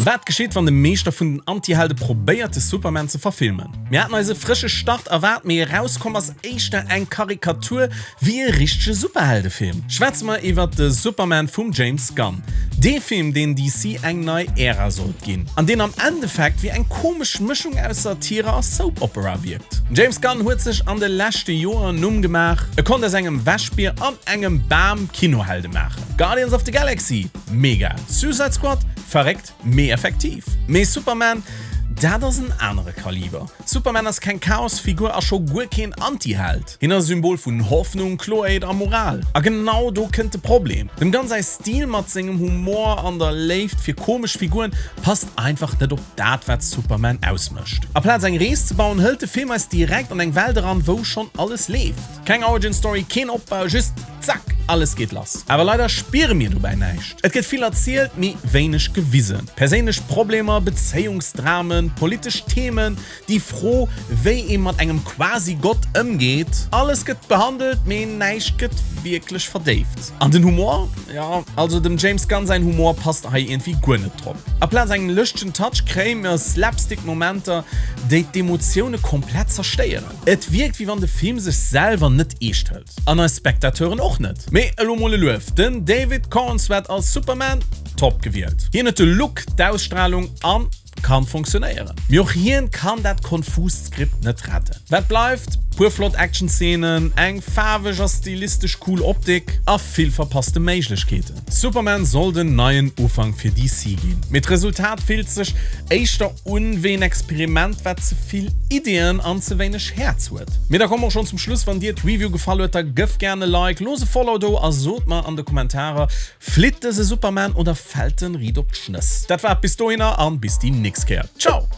Wat geschitt, wann de Meeschter vun den Antihelde probéiert, de Superman ze verfilmen? Mir haten eis e frësche Start erwaart, mee erauskomm ass éischter eng Karikatur wéi e richtege Superheldefilm. Schwätze mer iwwert de Superman vum James Gunn. Dee Film, deen DC eng nei Ära sollt ginn, an deen am Endeffekt wéi eng komesch Mëschung aus Satire a Soap Opera wierkt. Den James Gunn huet sech an de leschte Joer en Numm gemaach, e konnt aus engem Wäschbier an engem Bam Kinohelde maachen. Guardians of the Galaxy, mega, Suicide Squad, verréckt, mee effektiv. Mee Superman, dat ass en anere Kaliber. Superman ass keng Chaosfigur a scho guer keen Antiheld. Hien ass e Symbol vun Hoffnung, Kloerheet a Moral. A genau do kënnt de Problem. Dem Gunn säi Stil mat sengem Humor an der Léift fir komesch Figuren passt einfach net op dat wat Superman ausmécht. Aplaz eng Rees ze bauen, hëlt de Film eis direkt an eng Welt eran, wou schonn alles leeft. Keng Origin Story, keen Opbau, just zack, alles geet lass. Awer leider spiere mir dobäi näischt. Et gëtt vill erzielt, mee wéineg gewisen. Perséinlech Problemer, Bezéiungsdramen, politesch Themen, déi Fro, wéi ee mat engem Quasi-Gott ëmgeet, alles gëtt behandelt, mee näischt gëtt wierklech verdéift. An den Humor? Jo, also dem James Gunn säin Humor passt hei iergendwéi guer net drop. Aplaz engem lëschtegen Touch kréie mir Slapstick-Momenter, déi d'Emotioune komplett zerstéieren. Et wierkt wéi wann de Film sech selwer net eescht hëlt. An eis Spectateuren och net. Mee elo mol e Luef, den David Corenswet als Superman, top gewielt. Hien huet de Look, d'Ausstralung an kann funktionéieren. Mee och hien kann dat konfust Skript net retten. Wat bleift? Puer flott Action-Szenen, eng faarweg a stilistesch cool Optik a vill verpasste Méiglechkeeten. Superman soll den neien Ufank fir DC ginn, mee d'Resultat fillt sech éischter un wéi en Experiment wat ze vill Iddien an ze wéineg Häerz huet. Mee da komme mer och schonn zum Schluss, wann dir d'Review gefall huet, da gëff gären e Like, looss e Follow do a sot mer an de Kommentarer, flitt dëse Superman oder fält en riit op d'Schnëss? Dat war et bis dohinner an bis déi nächst Kéier. Ciao!